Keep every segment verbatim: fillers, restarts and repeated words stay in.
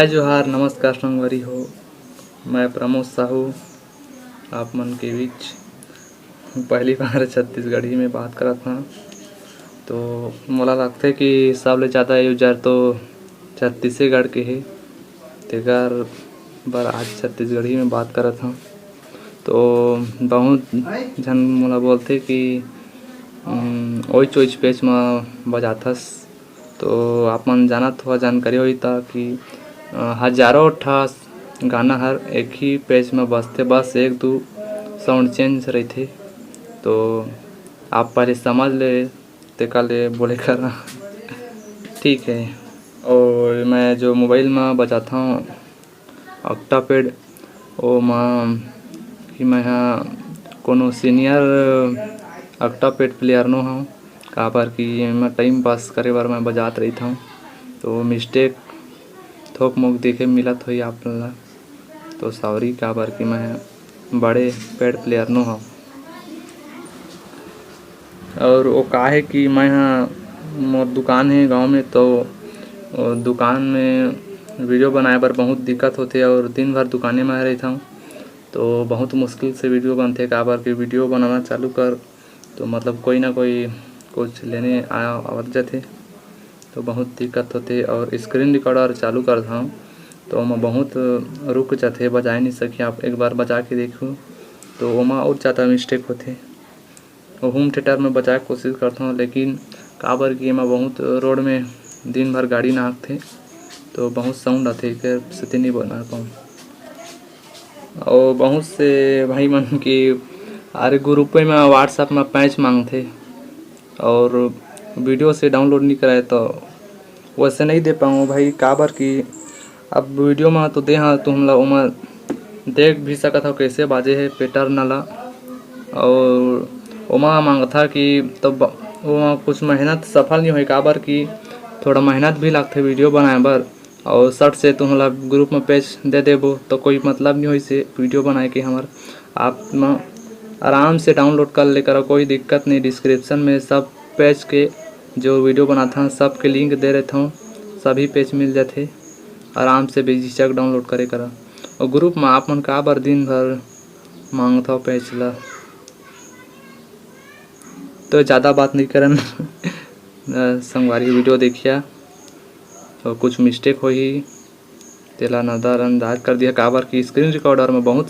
जय जोहार, नमस्कार संगवारी हो, मैं प्रमोद साहू आप मन के बीच पहली बार छत्तीसगढ़ी में बात करत हंव। तो मोला लगथे कि सबले ज़्यादा user तो छत्तीसगढ़ के हे, तेकर बर आज छत्तीसगढ़ी में बात करत हंव। तो बहुत झन मोला बोलथे कि, "उम, ओइच ओइच पैच म बजाथस।" तो आप मन जानत हो, जानकारी होही त कि, अ, हजारों ठा गाना हर एक ही पैच म बजथे, बस एक दू sound change रहिथे। तो आप पहले समझ ले, तेकर ले बोले करा। ठीक है, और मैं जो mobile म बजाथंव Octapad, ओमा कि मैं ह कोनो senior Octapad player नो हंव, काबर कि एमा time pass करे बर मैं बजात रहिथंव, तो mistake थोक मोक देखे मिलत होही आप मन ला, तो sorry, काबर कि मैं ह बड़े pad player नो हंव। और वो का हे कि मैं ह, मोर दुकान हे गांव में, तो वो दुकान में video बनाए बर बहुत दिक्कत होथे और दिन भर दुकाने में रहिथंव, तो बहुत मुश्किल से video बनथे, काबर कि video बनाना चालू कर तो मतलब कोई ना कोई कुछ लेने आ-, आवत जाथे, तो बहुत दिक्कत होथे। और screen recorder चालू करथंव तो ओमा बहुत रुक जाथे, बजाए नहीं सकिया। आप एक बार बजा के देखो, तो ओमा और ज़्यादा mistake होथे। वो home theater में बजाए के कोशिश करथंव, लेकिन काबर कि एमा बहुत road में दिन भर गाड़ी नाहकथे, तो बहुत sound आथे, एकर सेती नहीं बना पाऊँ। और बहुत से भाई मन के, अरे, group में WhatsApp में पैच मांगथे और video से download नहीं कराए, तो वैसे नहीं दे पाऊँ भाई, काबर कि अब video में तो दे हाँ, तुम ला ओमा देख भी सकत हो कैसे बाजे हे pattern ला। और ओमा मांगथा कि तो ब-, ओमा कुछ मेहनत सफल नहीं होई, काबर कि थोड़ा मेहनत भी लगथे video बनाए बर। और सट से तुम ला group में पैच दे देबो तो कोई मतलब नहीं होई से video बनाए के हमर। आप म आराम से download कर ले करो, कोई दिक्कत नहीं। Description में सब पैच के जो video बनाथन सबके link दे रहथंव, सभी पैच मिल जाथे। आराम से बेझिझक download करे करा। और group में आप मन काबर दिन भर मांगथव पैच ला, तो ज़्यादा बात नहीं करन। संगवारी video देखिया, तो कुछ mistake होही, तेला नजरअंदाज कर दिया, काबर कि screen recorder में बहुत,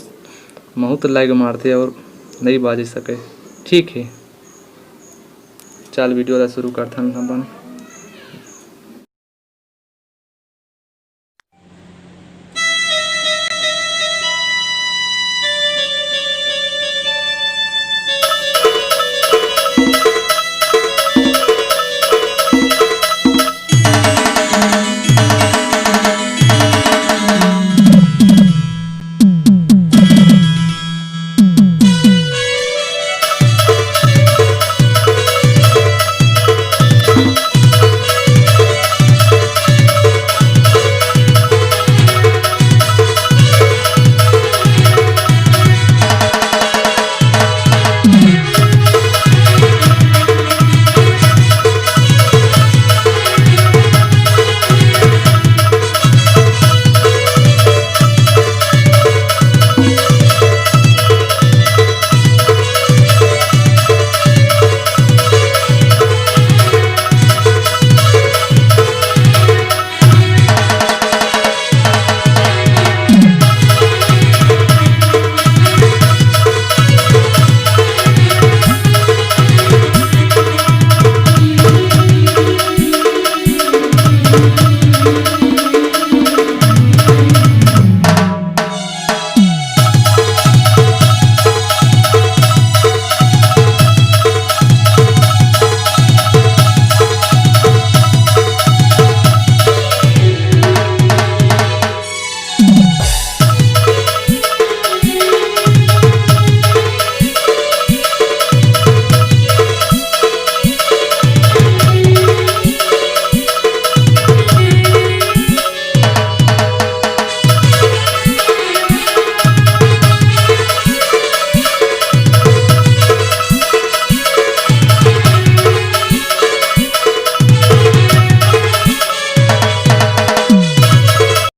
बहुत lag मारथे और नहीं बाजे सके। ठीक है, चल video ला शुरू करथन अपन।